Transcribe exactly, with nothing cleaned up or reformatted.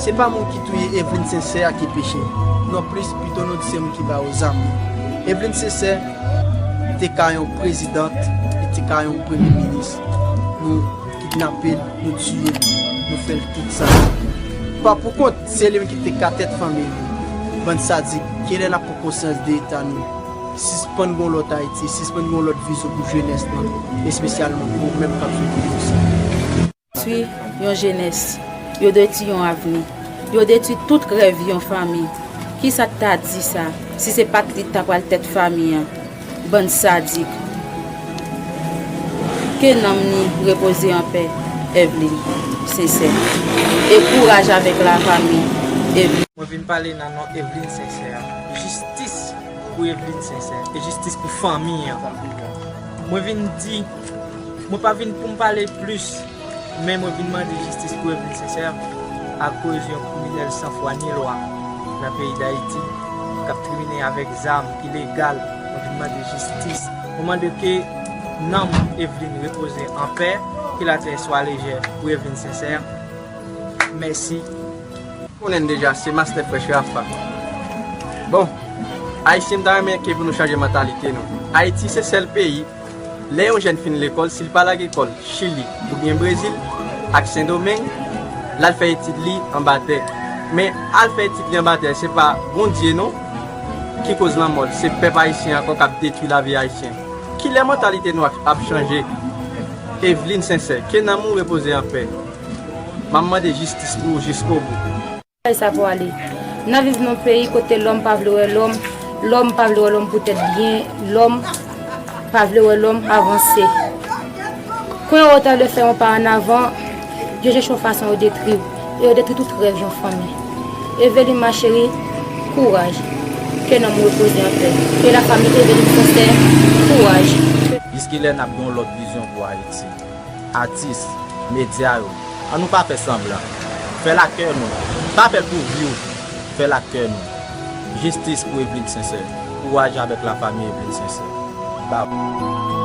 Se pa moun ki touye Evelyne Sincère ki peche. Non plis, pito nou di se moun ki ba yo zam. Evelyne Sincère te ka yon prezidant, li te ka yon premye minis. Nou kidnape l, nou tiye l, nou fè l tout sa. Pa pou kont, se li menm ki te ka tèt fanmi li. Bann sadik, kilè n ap pran konsyans de eta nou? Sispann gon lòt Ayiti, sispann gon lòt vizyon pou jenès lan, espesyalman pou ou menm k ap sot nan sa. Detwi yon jenès, yo detwi yon avni, yo detwi tout rèv yon fanmi. Kisa k ta di sa, si se pa t li t ta pral tèt fanmi an? Bann sadik. Ke nanm ni repoze an pè, Evelyne Sincère. E kouraj avèk lafanmi, Evelyne. Mwen vin pale nan non Evelyne Sincère. Jistis pou Evelyne Sincère e jistis pou fanmi an. Mwen vin di, mwen pa vin pou m pale plis, men mwen vin mande jistis pou Evelyne Sincère akoz yon kriminèl san fwa ni lwa nan peyi Dayiti k ap trimine avèk zam ilegal. Mwen vin mande jistis. Mwen mande ke nanm Evelyne repoze an pè, ke latè swa lejè pou Evelyne Sincère. Mèsi. Konnen deja, se Master Fresh Rafa. Bon, Ayisyen, m ta renmen ke pou nou chanje mantalite nou. Ayiti se sèl peyi, lè yon jèn fin lekòl, si l pa lage kò l Chili oubyen Brezil ak Sendomeng, l al fè etid li anba tè. Men al fè etid li anba tè, se pa Bondye non ki koz lanmò l, se pèp ayisyen ankò k ap detwi lavi ayisyen. Kilè mantalite nou ap, ap chanje? Evelyne Sincère, ke nanm ou repoze an pè. M ap mande jistis pou ou jiskobou. Bagay sa pou ale. N ap viv nan yon peyi kote lòm pa vle wè lòm, lòm pa vle wè lòm poutèt byen, lòm pa vle wè lòm avanse. Kon yo ta vle fè yon pa ann avan, yo chèche yon fason yo detwi w, e yo detwi tout rèv yon fanmi. Evelyne ma chérie, kouraj. Ke nanm ou repoze an pè. Ke lafanmi Evelyne Sincère, kouraj. Jiskilè n ap gen yon lòt vizyon pou Ayiti? Atis, medya yo, ann nou pa fè sanblan. Fè l ak kè nou. Pa fè l pou vi w. Fè l ak kè nou. Jistis pou Evelyne Sincère. Kouraj avèk lafanmi Evelyne Sincère. Bab.